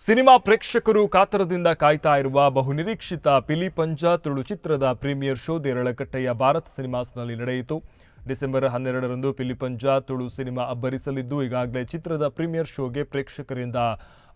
Cinema ಪ್ರೇಕ್ಷಕರು ಕಾತರದಿಂದ ಕಾಯ್ತಾ ಇರುವ ಬಹುನಿರೀಕ್ಷಿತ ಪಿಲಿಪಂಜ ತುಳು ಚಿತ್ರದ ಪ್ರೀಮಿಯರ್ ಶೋ ದೇರಳಕಟ್ಟೆಯ ಭಾರತ್ ಸಿನಿಮಾಸ್ನಲ್ಲಿ ನಡೆಯಿತು. ಡಿಸೆಂಬರ್ 12ರಂದು ಪಿಲಿಪಂಜ ತುಳು ಸಿನಿಮಾ ಅಬ್ಬರಿಸಲಿದ್ದು, ಈಗಾಗಲೇ ಚಿತ್ರದ ಪ್ರೀಮಿಯರ್ ಶೋಗೆ ಪ್ರೇಕ್ಷಕರಿಂದ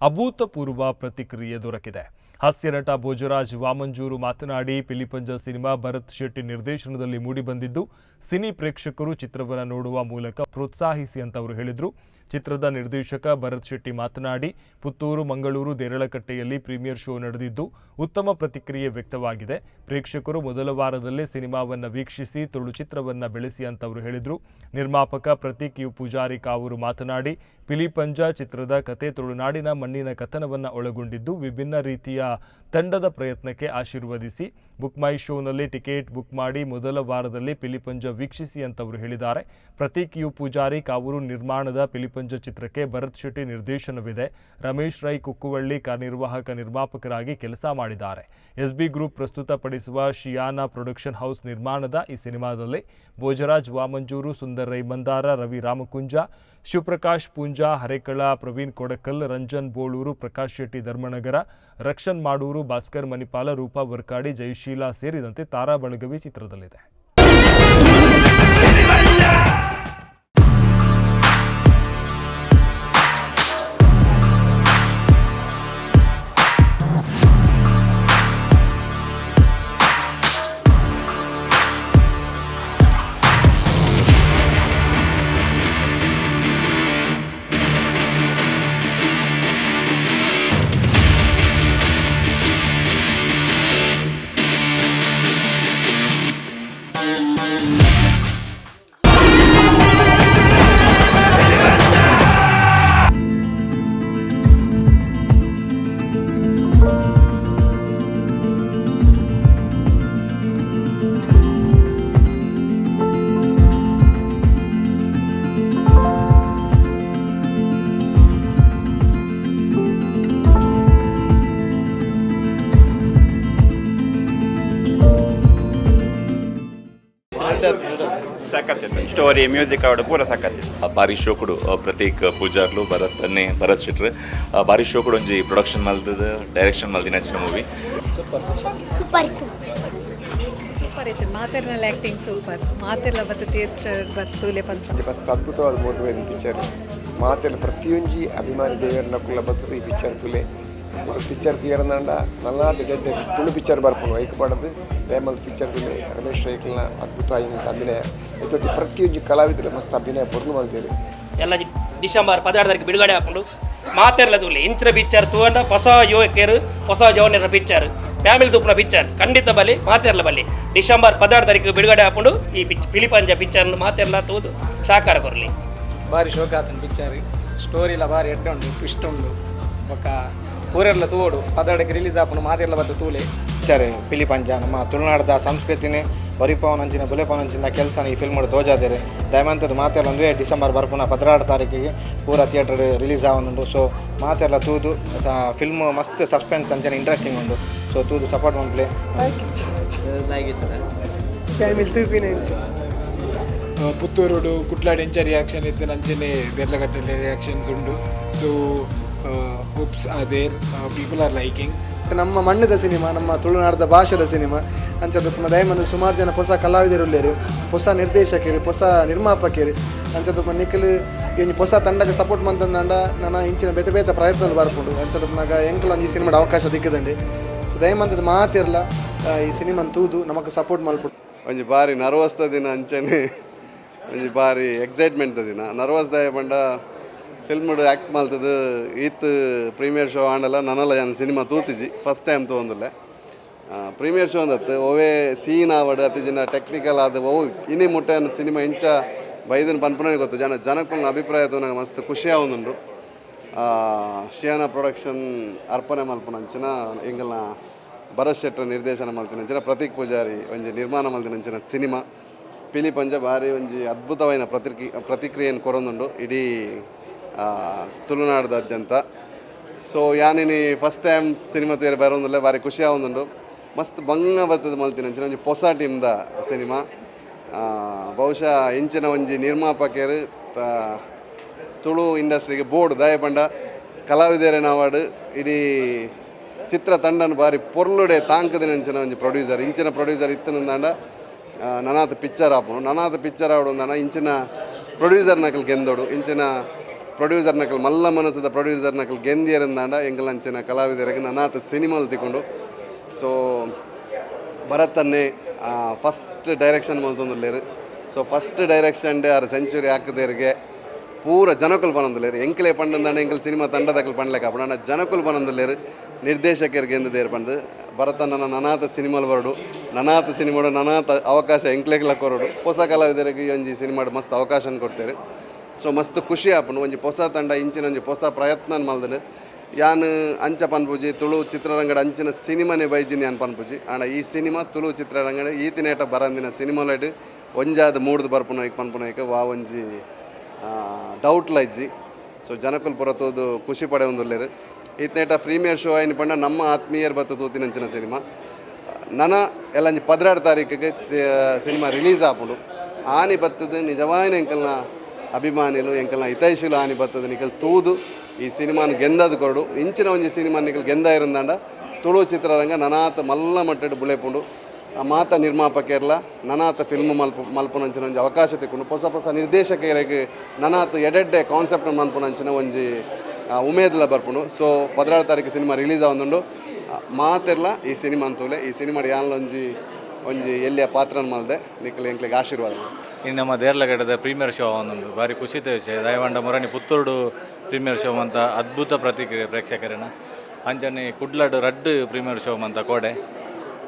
ಅಭೂತಪೂರ್ವ ಪ್ರತಿಕ್ರಿಯೆ ದೊರಕಿದೆ. ಹಾಸ್ಯ ನಟ ಭೋಜರಾಜ್ ವಾಮಂಜೂರು ಮಾತನಾಡಿ, ಪಿಲಿಪಂಜ ಸಿನಿಮಾ ಭರತ್ ಶೆಟ್ಟಿ ನಿರ್ದೇಶನದಲ್ಲಿ ಮೂಡಿಬಂದಿದ್ದು, ಸಿನಿ ಪ್ರೇಕ್ಷಕರು ಚಿತ್ರವನ್ನು ನೋಡುವ ಮೂಲಕ ಪ್ರೋತ್ಸಾಹಿಸಿ ಅಂತ ಅವರು ಹೇಳಿದರು. ಚಿತ್ರದ ನಿರ್ದೇಶಕ ಭರತ್ ಶೆಟ್ಟಿ ಮಾತನಾಡಿ, ಪುತ್ತೂರು, ಮಂಗಳೂರು, ದೇರಳಕಟ್ಟೆಯಲ್ಲಿ ಪ್ರೀಮಿಯರ್ ಶೋ ನಡೆದಿದ್ದು ಉತ್ತಮ ಪ್ರತಿಕ್ರಿಯೆ ವ್ಯಕ್ತವಾಗಿದೆ. ಪ್ರೇಕ್ಷಕರು ಮೊದಲ ವಾರದಲ್ಲೇ ಸಿನಿಮಾವನ್ನು ವೀಕ್ಷಿಸಿ ತುಳು ಚಿತ್ರವನ್ನು ಬೆಳೆಸಿ ಅಂತ ಅವರು ಹೇಳಿದರು. ನಿರ್ಮಾಪಕ ಪ್ರತೀಕ್ you Poojary Kavoor ಮಾತನಾಡಿ, ಪಿಲಿಪಂಜ ಚಿತ್ರದ ಕತೆ ತುಳುನಾಡಿನ ಮಣ್ಣಿನ ಕಥನವನ್ನು ಒಳಗೊಂಡಿದ್ದು, ವಿಭಿನ್ನ ರೀತಿಯ ತಂಡದ ಪ್ರಯತ್ನಕ್ಕೆ ಆಶೀರ್ವದಿಸಿ ಬುಕ್ ಮೈ ಶೋನಲ್ಲಿ ಟಿಕೆಟ್ ಬುಕ್ ಮಾಡಿ ಮೊದಲ ವಾರದಲ್ಲಿ ಪಿಲಿಪಂಜ ವೀಕ್ಷಿಸಿ ಅಂತ ಅವರು ಹೇಳಿದ್ದಾರೆ. ಪ್ರತೀಕ್ you Poojary Kavoor ನಿರ್ಮಾಣದ ಪಿಲಿಪಂಜ ಚಿತ್ರಕ್ಕೆ ಭರತ್ ಶೆಟ್ಟಿ ನಿರ್ದೇಶನವಿದೆ. ರಮೇಶ್ ರೈ ಕುಕ್ಕುವಳ್ಳಿ ಕಾರ್ಯನಿರ್ವಾಹಕ ನಿರ್ಮಾಪಕರಾಗಿ ಕೆಲಸ ಮಾಡಿದ್ದಾರೆ. ಎಸ್ಬಿ ಗ್ರೂಪ್ ಪ್ರಸ್ತುತಪಡಿಸುವ ಶಿಯಾನಾ ಪ್ರೊಡಕ್ಷನ್ ಹೌಸ್ ನಿರ್ಮಾಣದ ಈ ಸಿನಿಮಾದಲ್ಲಿ ಭೋಜರಾಜ್ ವಾಮಂಜೂರು, ಸುಂದರ್ ರೈ ಮಂದಾರ, ರವಿ ರಾಮಕುಂಜ, ಶಿವಪ್ರಕಾಶ್ ಪೂಂಜಾ, ಹರೇಕಳ ಪ್ರವೀಣ್ ಕೊಡಕಲ್, ರಂಜನ್ ಬೋಳೂರು, ಪ್ರಕಾಶ್ ಶೆಟ್ಟಿ ಧರ್ಮನಗರ, ರಕ್ಷನ್ ಮಾಡೂರು, ಭಾಸ್ಕರ್ ಮಣಿಪಾಲ, ರೂಪಾ ವರ್ಕಾಡಿ, ಜಯಶೀಲಾ ಸೇರಿದಂತೆ ತಾರಾ ಬಳಗವಿ ಚಿತ್ರದಲ್ಲಿದೆ. ಸಖತ್ತಿತ್ತು. ಸ್ಟೋರಿ, ಮ್ಯೂಸಿಕ್ ಅವಡು ಪೂರ ಸಖತ್ತಿತ್ತು. ಬಾರಿ ಶೋಕುಡು ಪ್ರತೀಕ್ ಪೂಜಾರ್ಲು, ಭರತ್ ಅನ್ನೆ, ಭರತ್ ಶೆಟ್ರು ಬಾರಿ ಶೋಕುಡು ಒಂಜಿ ಪ್ರೊಡಕ್ಷನ್ ಮಲ್ದದ, ಡೈರೆಕ್ಷನ್ ಮಲ್ದಿನ ಅಂಚಿನ ಮೂವಿ. ಸೂಪರ್ ಇತ್ತು. ಸೂಪರ್ ಇತ್ತು. ಮಾತೆರ್ನಲ್ಲ ಆ್ಯಕ್ಟಿಂಗ್ ಸೂಪರ್. ಮಾತೆರ್ಲ ಬತ್ತು ಥಿಯೇಟರ್ ಬರ್ತೂಲೆ ಪನ್ಪ. ಮಸ್ತ್ ಅದ್ಭುತವಾದ ಮೂಡ್ದು ಬೈದಿನ ಪಿಕ್ಚರ್. ಮಾತೆಲ್ಲ ಪ್ರತಿಯೊಂಜಿ ಅಭಿಮಾನಿ ದೇವರನ್ನ ಕುಲ್ಲ ಬರ್ತದೆ ಈ ಪಿಕ್ಚರ್ ತುಲೆ. ಪಿಕ್ಚರ್ ತೂಯರಂದಾಂಡ ನಲ್ಲಾತ್ ಎಡ್ಡೆ ತುಳು ಪಿಕ್ಚರ್ ಬರ್ಪುಂಡು. ಐಕ್ ಪಡದು ದಯಮಲ್ ಪಿಕ್ಚರ್ ತುಲೆ. ರಮೇಶ್ ರೈಕ್ಲ್ನ ಅದ್ಭುತ ಆಯಿನ ಅಭಿನಯ, ಐತೊಟ್ಟಿ ಪ್ರತಿಯೊಂಜಿ ಕಲಾವಿದರ ಮಸ್ತ್ ಅಭಿನಯ ಪೊರ್ಲು ಮಲ್ದೇರು. ಎಲ್ಲ ಡಿಸೆಂಬರ್ 16 ತಾರೀಕು ಬಿಡುಗಡೆ ಆಪುಂಡು. ಮಾತೆರ್ಲ ತೂಲೆ. ಇಂಚಿನ ಪಿಕ್ಚರ್ ತೂಂಡ ಹೊಸ ಯುವಕರು, ಹೊಸ ಜವನರ ಪಿಕ್ಚರ್, ಫ್ಯಾಮಿಲಿ ತೂಪುನ ಪಿಕ್ಚರ್. ಖಂಡಿತ ಬಲಿ, ಮಾತೆರ್ಲ ಬಲ್ಲಿ. ಡಿಸೆಂಬರ್ 16 ತಾರೀಕು ಬಿಡುಗಡೆ ಆಪುಂಡು ಈ ಪಿಚ್ ಪಿಲಿಪಂಜ ಪಿಕ್ಚರ್. ಮಾತೆರ್ಲ ತೂದು ಸಾಕಾರ ಕೊರ್ಲಿ. ಬಾರಿ ಶೋಕ ಆತನ ಪಿಕ್ಚರ್. ಸ್ಟೋರಿಲ ಬಾರಿ ಎಡ್ಡೆ ಉಂಡು, ಟ್ವಿಸ್ಟ್ ಉಂಡು. ಬೊಕ್ಕ ಪೂರೆರ್ಲ ತೂವೊಡು. 16ಕ್ಕೆ ರಿಲೀಸ್ ಆಪುಂಡು. ಮಾತೆರ್ಲ ಬತ್ತು ತೂಲೆ. ಪಿಕ್ಚರ್ ಪಿಲಿಪಂಜ ನಮ್ಮ ತುಳುನಾಡದ ಸಂಸ್ಕೃತಿನೇ ಒರಿಪವನಂಚಿನ ಬುಲೆಪವನಂಚಿನ ಕೆಲಸನ ಈ ಫಿಲ್ಮ್ ತೋಜಾದೇರು. ದಯಮಂತದ ಮಾತೆಲ್ಲ ಒಂದುವೇ ಡಿಸೆಂಬರ್ ಬರ್ಪುನ 16 ತಾರೀಕಿಗೆ ಪೂರ ಥಿಯೇಟರ್ ರಿಲೀಸ್ ಆವೊಂದುಂಡು. ಸೊ ಮಾತೆಲ್ಲ ತೂದು, ಫಿಲ್ಮ್ ಮಸ್ತ್ ಸಸ್ಪೆನ್ಸ್ ಅಂಚನೆ ಇಂಟ್ರೆಸ್ಟಿಂಗ್ ಉಂಡು. ಸೊ ತೂದು ಸಪೋರ್ಟ್ ಮನ್ಪುಲೆ. ಫ್ಯಾಮಿಲಿ ತೂಪಿನ ಇಂಚ. ಪುತ್ತೂರುಡು, ಕುಟ್ಲಾಡ್ ಎಂಚ ರಿಯಾಕ್ಷನ್ ಇತ್ತು, ಅಂಚನೆ ದೇರ್ಲಕಟ್ಟೆ ರಿಯಾಕ್ಷನ್ಸ್ ಉಂಡು. So hopes are there, people are liking. ನಮ್ಮ ಮಣ್ಣದ ಸಿನಿಮಾ, ನಮ್ಮ ತುಳುನಾಡದ ಭಾಷೆದ ಸಿನಿಮಾ ಅಂಚದ ಪುನಃ ದಯಮಂದು ಸುಮಾರು ಜನ ಹೊಸ ಕಲಾವಿದರು ಉಲ್ಲೇರು, ಹೊಸ ನಿರ್ದೇಶಕರು, ಹೊಸ ನಿರ್ಮಾಪಕರು. ಅಂಚದ ಪುನಃ ನಿಖಿಲ್ ಈ ಹೊಸ ತಂಡಕ್ಕೆ ಸಪೋರ್ಟ್ ಮಂತಂದಾಂಡ ನನ್ನ ಇಂಚಿನ ಬೇತೆ ಬೇತೆ ಪ್ರಯತ್ನలు ಬರ್ಪುಂಡು. ಅಂಚದ ಪುನಗ ಎಂಕಲ್ ಒಂಜಿ ಸಿನಿಮಾದ ಅವಕಾಶ ದಿಕ್ಕದಂడి. ಸೊ ದಯಮಂತದ ಮಾತಿರ್ಲ ಈ ಸಿನಿಮಾನ್ ತೂದು ನಮಕ್ ಸಪೋರ್ಟ್ ಮಲ್ಪುಂಡು. ಒಂಜಿ ಬಾರಿ ನರ್ವಸ್ದ ದಿನ, ಅಂಚನೆ ಒಂಜಿ ಬಾರಿ ಎಕ್ಸೈಟ್ಮೆಂಟ್ ದಿನ. ನರ್ವಸ್ ದಾಯ ಪಂಡ ಫಿಲ್ಮ್ ಆ್ಯಕ್ಟ್ ಮಲ್ತದು ಈತ್ ಪ್ರೀಮಿಯರ್ ಶೋ ಆಂಡಲ ನನಲ ಯಾನ್ ಸಿನಿಮಾ ತೂತಿಜಿ, ಫಸ್ಟ್ ಟೈಮ್ ತೂವೊಂದುಲ್ಲೆ. ಪ್ರೀಮಿಯರ್ ಶೋ ಅಂದತ್ತು ಒವೇ ಸೀನ್ ಆವಡ್ ಅತಿ ಟೆಕ್ನಿಕಲ್ ಆದ ಒವು ಇನಿ ಮುಟ್ಟ ಸಿನಿಮಾ ಇಂಚ ಬೈದನ್ ಪನ್ಪುನೇ ಗೊತ್ತು. ಜನ ಜನಕ್ಕುಲ್ನ ಅಭಿಪ್ರಾಯ ತೂನಗ ಮಸ್ತ್ ಖುಷಿ ಆವೊಂದುಂಡು. ಶಿಯಾನ ಪ್ರೊಡಕ್ಷನ್ ಅರ್ಪಣೆ ಮಲ್ಪುನಂಚಿನ ಎಂಗಲ್ನ ಭರತ್ ಶೆಟ್ಟರ್ ನಿರ್ದೇಶನ ಮಲ್ತಿನಂಚಿನ, ಪ್ರತೀಕ್ ಪೂಜಾರಿ ಒಂಜಿ ನಿರ್ಮಾಣ ಮಲ್ತಿನಂಚಿನ ಸಿನಿಮಾ ಪಿಲಿ ಪಂಜ ಬಾರಿ ಒಂಜಿ ಅದ್ಭುತವಾಯಿನ ಪ್ರತಿಕ್ರಿಯೆಯನ್ನು ಕೊರೊಂದುಂಡು ಇಡೀ ತುಳುನಾಡ್ದಾದ್ಯಂತ. ಸೊ ಯಾನಿನಿ ಫಸ್ಟ್ ಟೈಮ್ ಸಿನಿಮಾ ತೂಯರೆ ಬರೋಂದುಲ್ಲೆ, ಬಾರಿ ಖುಷಿ ಆವೊಂದುಂಡು. ಮಸ್ತ್ ಬಂಗ ಬತ್ತದ ಮಲ್ತಿನಂಚಿನ ಒಂಜಿ ಪೊಸ ಟೀಮ್ದ ಸಿನಿಮಾ. ಬಹುಶಃ ಇಂಚಿನ ಒಂಜಿ ನಿರ್ಮಾಪಕರು ತುಳು ಇಂಡಸ್ಟ್ರಿಗೆ ಬೋರ್ಡ್ ದಾಯ ಪಂಡ. ಕಲಾವಿದೆರೆನ ಅವಾರ್ಡ್ ಇಡೀ ಚಿತ್ರ ತಂಡನ ಬಾರಿ ಪೊರ್ಲುಡೆ ತಾಂಕದಿನಂಚಿನ ಒಂಜಿ ಪ್ರೊಡ್ಯೂಸರ್. ಇಂಚಿನ ಪ್ರೊಡ್ಯೂಸರ್ ಇತ್ತನಂದಾಂಡ ನನಾತ್ ಪಿಕ್ಚರ್ ಆಪುಂಡು. ನನಾತ್ ಪಿಕ್ಚರ್ ಆವಡು ಅಂದಾನ ಇಂಚಿನ ಪ್ರೊಡ್ಯೂಸರ್ ನಕಲ್ ಗೆಂದೋಡು. ಇಂಚಿನ ಪ್ರೊಡ್ಯೂಸರ್ ನಕಲ್, ಮಲ್ಲ ಮನಸ್ಸದ ಪ್ರೊಡ್ಯೂಸರ್ ನಕಲ್ ಗೆಂದಿಯರಂದಾಂಡ ಎಂಕಲ್ ಅಂಚಿನ ಕಲಾವಿದರಿಗೆ ನನಾತ್ ಸಿನಿಮಾಲ್ ತಿಕೊಂಡು. ಸೊ ಭರತನ್ನೇ ಫಸ್ಟ್ ಡೈರೆಕ್ಷನ್ ಮಲ್ತೊಂದುಲ್ಲೆರ್. ಸೊ ಫಸ್ಟ್ ಡೈರೆಕ್ಷನ್ ಆರ್ ಸೆಂಚುರಿ ಹಾಕದೇರಿಗೆ ಪೂರ ಜನಕುಲು ಪನೊಂದುಲ್ಲೆರ್. ಎಂಕಲೆ ಪಂಡಂದಾಂಡ ಎಂಕಲ್ ಸಿನಿಮಾ ತಂಡದಕಲ್ ಪಂಡ್ಲೆಕ ಆಪುಂಡು. ಜನಕುಲು ಪನೊಂದುಲ್ಲೆರ್ ನಿರ್ದೇಶಕರಿಗೆ ಗೆಂದುದೇರ್ ಪಂದ್. ಭರತಣ್ಣನ ನನಾತ ಸಿನಿಮಾಲ್ ಬರಡು, ನನಾತ ಸಿನಿಮಾಡು ನನಾತ ಅವಕಾಶ ಎಂಕ್ಲೆಗ್ಲ ಕೊರಡು. ಹೊಸ ಕಲಾವಿದರಿಗೆ ಈ ಒಂಜಿ ಸಿನಿಮಾಡ್ ಮಸ್ತ್ ಅವಕಾಶ ಕೊಡ್ತೇವೆ. ಸೊ ಮಸ್ತ್ ಖುಷಿ ಆಪುಂಡು. ಒಂಜಿ ಹೊಸ ತಂಡ ಇಂಚಿನ ಒಂಜಿ ಹೊಸ ಪ್ರಯತ್ನ ಮಲ್ದನು. ಯಾನ್ ಅಂಚ ಪನ್ಪುಜಿ, ತುಳು ಚಿತ್ರರಂಗದ ಅಂಚಿನ ಸಿನಿಮಾನೇ ಬೈಜಿನಿ ಯಾನ್ ಪನ್ಪುಜಿ. ಆಂಡ ಈ ಸಿನಿಮಾ ತುಳು ಚಿತ್ರರಂಗಡ ಈತಿನೇಟ ಬರಂದಿನ ಸಿನಿಮಾಲೆಡ್ ಒಂಜಾದ್ ಮೂಡ್ದು ಬರ್ಪುನ ಪನ್ಪುನೈಕ್ ವಾ ಒಂಜಿ ಡೌಟ್ಲ ಇಜ್ಜಿ. ಸೊ ಜನಕುಲು ಪೂರ ತೂದು ಖುಷಿ ಪಡೆಯೊಂದುಲ್ಲೆರ್. ಈತ್ನೇಟ ಪ್ರೀಮಿಯರ್ ಶೋ ಆಯ್ನ ಪಂಡ ನಮ್ಮ ಆತ್ಮೀಯರ್ ಬತ್ತ ತೂತಿನಂಚಿನ ಸಿನಿಮಾ. ನನ ಎಲ್ಲಂಜಿ 12 ತಾರೀಕಿಗೆ ಸಿನಿಮಾ ರಿಲೀಸ್ ಆಪುಂಡು. ಆನಿ ಬತ್ತದ ನಿಜವಾಯಿನ ಎಂಕಲ್ನ ಅಭಿಮಾನಿಲು, ಎಂಕಲ್ನ ಹಿತೈಷಿಲು ಆನಿ ಬತ್ತದ ನಿಕಲ್ ತೂದು ಈ ಸಿನಿಮಾನ ಗೆಂದದ ಕೊರಡು. ಇಂಚಿನ ಒಂಜಿ ಸಿನಿಮಾ ನಿಕಲ್ ಗೆಂದ ಇರಂದಾಂಡ ತುಳು ಚಿತ್ರರಂಗ ನನಾತ ಮಲ್ಲ ಮಟ್ಟಡ್ ಬುಳೆಪುಂಡು. ಆ ಮಾತ ನಿರ್ಮಾಪಕರ್ಲ ನನಾತ ಫಿಲ್ಮ್ ಮಲ್ಪುನಂಚಿನ ಒಂಜಿ ಅವಕಾಶ ತಿಕ್ಕೊಂಡು, ಹೊಸ ಹೊಸ ನಿರ್ದೇಶಕರಿಗೆ ನನಾತ್ ಎಡೆಡ್ಡೆ ಕಾನ್ಸೆಪ್ಟ್ ಮಲ್ಪುನಂಚಿನ ಒಂಜಿ ಉಮೇದ್ಲ ಬರ್ಪುಂಡು. ಸೊ 16 ತಾರೀಕು ಸಿನಿಮಾ ರಿಲೀಸ್ ಆವೊಂದುಂಡು. ಮಾತೆರ್ಲ ಈ ಸಿನಿಮಾ ಅಂತೂಲೆ. ಈ ಸಿನಿಮಾ ಯಾನ್ಲ ಒಂಜಿ ಒಂಜಿ ಎಲ್ಲಿಯ ಪಾತ್ರನ ಮಲ್ದೆ. ನಿಕ್ಲೆ ಎಂಕ್ಲೆಗ್ ಆಶೀರ್ವಾದ. ಇನ್ನು ನಮ್ಮ ದೇರ್ಲಗಡ್ಡದ ಪ್ರೀಮಿಯರ್ ಶೋ ಒಂದೊಂದು ಭಾರಿ ಖುಷಿತ ವಿಷಯ. ದಯವಂಡ ಮೊರನಿ ಪುತ್ತೂರುಡು ಪ್ರೀಮಿಯರ್ ಶೋ ಅಂತ ಅದ್ಭುತ ಪ್ರತಿಕ್ರಿಯೆ ಪ್ರೇಕ್ಷಕರನ್ನ. ಅಂಚನೆ ಕುಡ್ಲಡು ರಡ್ಡ್ ಪ್ರೀಮಿಯರ್ ಶೋ ಅಂತ ಕೋಡೆ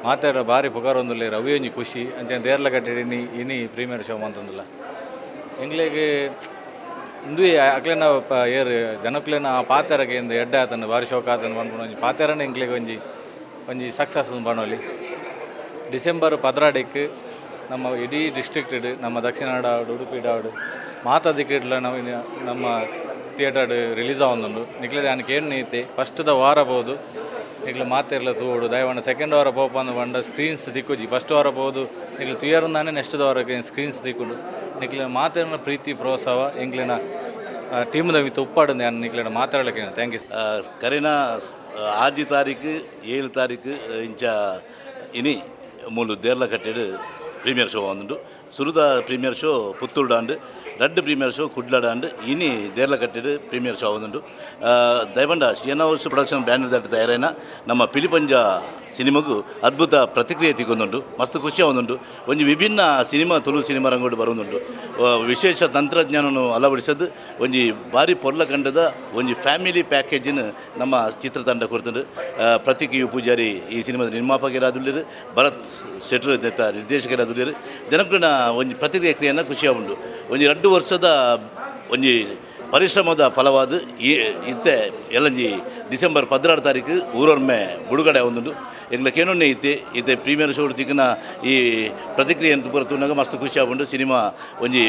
ಮಾತಾಡ ಭಾರಿ ಪುಗಾರೊಂದುಲ್ಲೆ, ರವಿ ಒಂಜಿ ಖುಷಿ. ಅಂಚನೆ ದೇರ್ಲಗಡ್ಡೆ ಇನಿ ಇನಿ ಪ್ರೀಮಿಯರ್ ಶೋ ಅಂತಂದಿಲ್ಲ. ಎಂಗ್ಲೆಗ್ ಇಂದುವೆ ಅಕ್ಲೆನ ಏರು ಜನಕ್ಲೆನ ಆ ಪಾತೆರಗೆ ಇಂದು ಎಡ್ಡೆ ಆತನ ಭಾರಿ ಶೋಕ ಆತನ ಪನ್ಪುನ ಒಂಜಿ ಪಾತೆರನ ಎಂಕ್ಲೆಗ್ ಒಂಜಿ ಒಂಜಿ ಸಕ್ಸಸ್ ಪನೊಲಿ. ಡಿಸೆಂಬರ್ 12ಕ್ಕೆ ನಮ್ಮ ಇಡೀ ಡಿಸ್ಟ್ರಿಕ್ಟ್, ನಮ್ಮ ದಕ್ಷಿಣ ಕನ್ನಡ ಆವಡ್, ಉಡುಪಿ ಆವಡ್, ಮಾತ ದಿಕ್ಕಿಡ್ಲ ನಾವು ನಮ್ಮ ಥಿಯೇಟರ್ ರಿಲೀಸ್ ಆವೊಂದುಂಡು. ನಿಕ್ಲೆ ಯಾನ್ ಕೇನ್ ಐತೆ, ಫಸ್ಟ್ದ ವಾರ ಪೋದು ನಿಕ್ಲೆ ಮಾತೆರ್ಲ ತೂವೊಡು ದಯವಂಡ. ಸೆಕೆಂಡ್ ವಾರ ಪೋಪಂದು ಪಂಡ ಸ್ಕ್ರೀನ್ಸ್ ತಿಕ್ಕುಜಿ. ಫಸ್ಟ್ ವಾರ ಪೋದು ನಿಕ್ಲೆ ತುಯರ್ದಾನೆ ನೆಕ್ಸ್ಟ್ ವಾರಕ್ಕೆ ಸ್ಕ್ರೀನ್ಸ್ ತಿಕ್ಕುಂಡು. ನಿಕ್ಲೆ ಮಾತೆರ್ನ ಪ್ರೀತಿ ಪ್ರೋತ್ಸಾಹ ಎಂಕ್ಲೆನ ಟೀಮ್ದ ಮಿತ್ತ್ ಉಪ್ಪಾಡು ಯಾನ್ ನಿಕ್ಲೆನ ಮಾತಾಡಲಿಕ್ಕೆ. Thank you. ಕರಿನ 6 ತಾರೀಕು, 7 ತಾರೀಕು ಇಂಚ ಇನಿ ಮೂಲು ದೇರ್ಲಕಟ್ಟೆಡ್ ಪ್ರೀಮಿಯರ್ ಶೋ ಒಂದುಂಡು. ಸುರುದ ಪ್ರೀಮಿಯರ್ ಶೋ ಪುತ್ತೂರ್ಡಾಂಡ್, ರಡ್ಡ್ ಪ್ರೀಮಿಯರ್ ಶೋ ಕುಡ್ಲಡಾಂಡ್, ಇನಿ ದೇರ್ಲಕಟ್ಟೆಡ್ ಪ್ರೀಮಿಯರ್ ಶೋ ಒಂದುಂಡು. ದಯಬಂಡ ಸಿ ಎನ್ ಹೌಸ್ ಪ್ರೊಡಕ್ಷನ್ ಬ್ಯಾನರ್ ದಟ್ಟ ತಯಾರೈನ ನಮ್ಮ ಪಿಲಿಪಂಜ ಸಿನಿಮಾಗೂ ಅದ್ಭುತ ಪ್ರತಿಕ್ರಿಯೆ ತಿಕ್ಕೊಂದುಂಡು. ಮಸ್ತ್ ಖುಷಿ ಆವೊಂದುಂಡು. ಒಂಜಿ ವಿಭಿನ್ನ ಸಿನಿಮಾ ತುಳು ಸಿನಿಮಾ ರಂಗೋಡು ಬರೋದುಂಡು. ವಿಶೇಷ ತಂತ್ರಜ್ಞಾನನು ಅಳವಡಿಸದು ಒಂಜಿ ಭಾರಿ ಪೊರ್ಲ ಕಂಡದ ಒಂಜಿ ಫ್ಯಾಮಿಲಿ ಪ್ಯಾಕೇಜಿನ ನಮ್ಮ ಚಿತ್ರತಂಡ ಕೊಡ್ತುಂಡು. ಪ್ರತೀಕ್ you Poojary ಈ ಸಿನಿಮಾದ ನಿರ್ಮಾಪಕರಾದುಲ್ಲೆರ್, ಭರತ್ ಶೆಟ್ರು ನಿರ್ದೇಶಕರಾದುಲ್ಲೆರ್. ಜನಕ್ಕುನ ಒಂಜಿ ಪ್ರತಿಕ್ರಿಯೆ ಕ್ರಿಯೆಯನ್ನು ಖುಷಿ ಆವುಂಡು. ಒಂಜಿ 2 ವರ್ಷದ ಒಂಜಿ ಪರಿಶ್ರಮದ ಫಲವಾದ ಈ ಇತ್ತೆ ಎಲ್ಲಂಜಿ ಡಿಸೆಂಬರ್ 16 ತಾರೀಕು ಊರೊರ್ಮೆ ಬಿಡುಗಡೆ ಒಂದುಂಡು. ಎಂಗ್ಲ ಕೇನೊನ್ನೆ ಇತ್ತೆ ಇತ್ತೆ ಪ್ರೀಮಿಯರ್ ಶೋ ತಿಕ್ಕನ ಈ ಪ್ರತಿಕ್ರಿಯೆ ಅಂತ ಪೂರ ತೂನಗ ಮಸ್ತ್ ಖುಷಿ ಆಪುಂಡು. ಸಿನಿಮಾ ಒಂಜಿ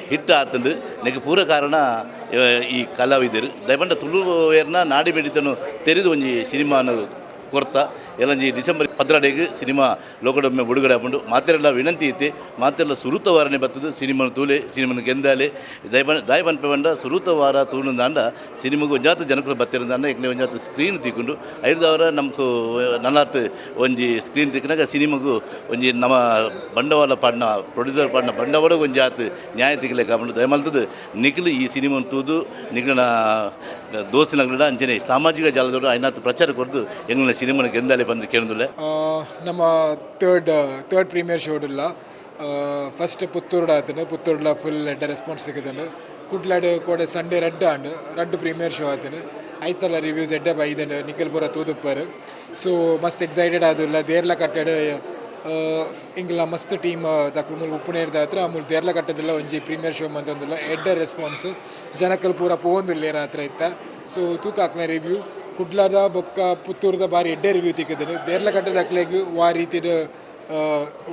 ಹಿಟ್ ಆತುಂಡು. ನೆಕ್ ಪೂರ ಕಾರಣ ಈ ಕಲಾವಿದರು. ದಯಪಂಡ ತುಳುವೇರ್ನ ನಾಡಿ ಮಿಡಿತನು ತೆರೆದು ಒಂಜಿ ಸಿನಿಮಾನು ಕೊರ್ತ. ಎಲ್ಲಂಜಿ ಡಿಸೆಂಬರ್ 12ಗೆ ಸಿನಿಮಾ ಲೋಕಡೊಮ್ಮೆ ಬಿಡುಗಡೆ ಆಪುಂಡು. ಮಾತೆರೆಲ್ಲ ವಿನಂತಿ ಇತ್ತೆ, ಮಾತೆಲ್ಲ ಸುರುತ ವಾರನೆ ಬರ್ತದೆ ಸಿನಿಮಾನ ತೂಲೆ, ಸಿನಿಮಾನ ಗೆಂದಾಲೆ. ದಯಪನ್ ದಾಯ ಪನ್ಪೆ ಪಂಡ ಸುರುತ ವಾರ ತೂಣುಂದಾಂಡ ಸಿನಿಮಾಗ್ ಒಂಜಾತ್ ಜನಕುಲು ಬತ್ತಿರಂದಾಂಡ ಎಂಕ್ಲೆ ಒಂಜಾತ್ ಸ್ಕ್ರೀನ್ ತಿಕ್ಕುಂಡು. ಐಡ್ದವರ ನಮ್ಕು ನನಾತ್ ಒಂಜಿ ಸ್ಕ್ರೀನ್ ತಿಕ್ಕುನಾಗ ಸಿನಿಮಾಗು ಒಂಜಿ ನಮ್ಮ ಬಂಡವಾಳ ಪಾಡ್ನ, ಪ್ರೊಡ್ಯೂಸರ್ ಪಾಡ್ನ ಬಂಡವಾಳ ಒಂಜಾತ್ ನ್ಯಾಯ ತಿಕ್ಕಲೆಕ್ಕ ಆಪುಂಡು. ದಯಮಲ್ತದು ನಿಖಿಲ್ ಈ ಸಿನಿಮಾನ್ ತೂದು ನಿಖಿಲನ ದೋಸ್ತಿನಗಡ ಅಂಚನೆ ಸಾಮಾಜಿಕ ಜಾಲದೋಡು ಐನಾತ್ ಪ್ರಚಾರ ಕೊರ್ದು ಎಂಗ್ಲ ಸಿನಿಮಾನ ಗೆಂದಾಲೆ ಬಂದು ಕೇಳೋದಿಲ್ಲ. ನಮ್ಮ ಥರ್ಡ್ ಥರ್ಡ್ ಪ್ರೀಮಿಯರ್ ಶೋಡುಲ್ಲ. ಫಸ್ಟ್ ಪುತ್ತೂರ್ಡ್ ಆತನು. ಪುತ್ತೂರ್ಡ್ಲ ಫುಲ್ ಎಡ್ಡೆ ರೆಸ್ಪಾನ್ಸ್ ಸಿಕ್ಕದನು. ಕುಡ್ಲಾಡ್ ಕೋಡೆ ಸಂಡೇ ರಡ್ಡ್ ಆಂಡ್, ರಡ್ಡ್ ಪ್ರೀಮಿಯರ್ ಶೋ ಆತನು. ಐತಲ್ಲ ರಿವ್ಯೂಸ್ ಎಡ್ಡೆ ಬೈದನು, ನಿಖಿಲ್ ಪೂರ ತೂದುಪ್ಪರು. ಸೊ ಮಸ್ತ್ ಎಕ್ಸೈಟೆಡ್ ಆದುಲ್ಲ. ದೇರ್ಲ ಕಟ್ಟೆಡ್ ಇಂಗ್ಲ ಮಸ್ತ್ ಟೀಮ್ ದಕ್ಲು ಮೂಲು ಉಪ್ಪುನೇರ್ದ ಹತ್ರ ಮೂಲು ದೇರ್ಲ ಕಟ್ಟದಿಲ್ಲ. ಒಂಜಿ ಪ್ರೀಮಿಯರ್ ಶೋ ಮಂತೊಂದುಲ್ಲ. ಎಡ್ಡೆ ರೆಸ್ಪಾನ್ಸ್, ಜನಕಲ್ ಪೂರ ಪೋವೊಂದುಲ್ಲೆ ರಾತ್ರೆ ಇತ್ತ. ಸೊ ತೂಕ ಹಾಕ್ನ ರಿವ್ಯೂ. ಕುಡ್ಲದ ಬೊಕ್ಕ ಪುತ್ತೂರ್ದ ಬಾರಿ ಎಡ್ಡೆ ರಿವ್ಯೂ ತಿಕ್ಕದನು. ದೇರ್ಲ ಕಟ್ಟದ ಅಕ್ಲೆಗ್ ವಾ ರೀತಿದ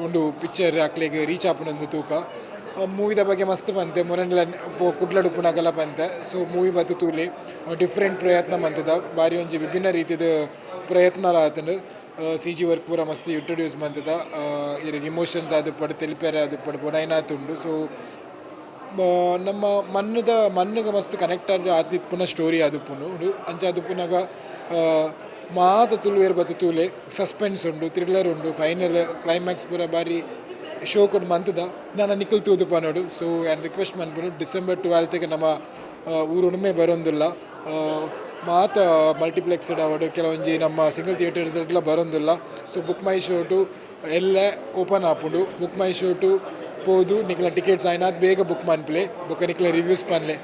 ಉಂಡು ಪಿಕ್ಚರ್ ಅಕ್ಲೆಗ್ ರೀಚ್ ಆಪುನೊಂದು ತೂಕ. ಮೂವಿದ ಬಗ್ಗೆ ಮಸ್ತ್ ಪಂತೆ ಮೊರನ್ಲ ಕುಡ್ಲಡ್ ಉಪ್ಪುನಗಲ ಪಂತೆ. ಸೊ ಮೂವಿ ಬತ್ತು ತೂಲೆ. ಡಿಫ್ರೆಂಟ್ ಪ್ರಯತ್ನ ಮಂತದ, ಬಾರಿ ಒಂಜಿ ವಿಭಿನ್ನ ರೀತಿದ ಪ್ರಯತ್ನ ಆತಂಡು. ಸಿಜಿ ವರ್ಕ್ ಪೂರ ಮಸ್ತ್ ಇಂಟ್ರೊಡ್ಯೂಸ್ ಮಂತದ. ಇರೆಗ್ ಇಮೋಷನ್ಸ್ ಆದುಪ್ಪಡ್, ತೆಲಿಪೆರೆ ಆದುಪ್ಪಡ್, ಬೊಡೈನಾತ್ ಉಂಡು. ಸೊ ನಮ್ಮ ಮಣ್ಣುದ ಮಣ್ಣುಗ ಮಸ್ತ್ ಕನೆಕ್ಟ್ ಆದಿಪ್ಪುನ ಸ್ಟೋರಿ ಆದಿಪ್ಪುನು. ಅಂಚ ಆದಿಪ್ಪುನಗ ಮಾತ ತುಳುವೆರ್ ಬತ್ತು ತೂಲೆ. ಸಸ್ಪೆನ್ಸ್ ಉಂಡು, ಥ್ರಿಲ್ಲರ್ ಉಂಡು, ಫೈನಲ್ ಕ್ಲೈಮ್ಯಾಕ್ಸ್ ಪೂರ ಬಾರಿ ಶೋಕುಡು ಮಂತುದ. ನನ ನಿಕುಲು ತೂದು ಪನೊಡು. ಸೊ ಯಾನ್ ರಿಕ್ವೆಸ್ಟ್ ಮನ್ಪುನು, ಡಿಸೆಂಬರ್ 12ಗೆ ನಮ್ಮ ಊರುಡುಮೆ ಬರೊಂದುಲ್ಲ. ಮಾತ ಮಲ್ಟಿಪ್ಲೆಕ್ಸ್ ಆವಡ್, ಕೆಲವೊಂಜಿ ನಮ್ಮ ಸಿಂಗಲ್ ಥಿಯೇಟರ್ಸ್ ಬರೊಂದುಲ್ಲ. ಸೊ ಬುಕ್ ಮೈ ಶೋಟು ಎಲ್ಲ ಓಪನ್ ಆಪುಂಡು. ಬುಕ್ ಮೈ ಶೋಟು ಪೋದು ನಿಕ್ಲ ಟಿಕೆಟ್ಸ್ ಆಯ್ನಾತ್ ಬೇಗ ಬುಕ್ ಮನ್ಪುಲೆ. ಬೊಕ್ಕ ನಿಕ್ಲ ರಿವ್ಯೂಸ್ ಪನ್ಲೆ.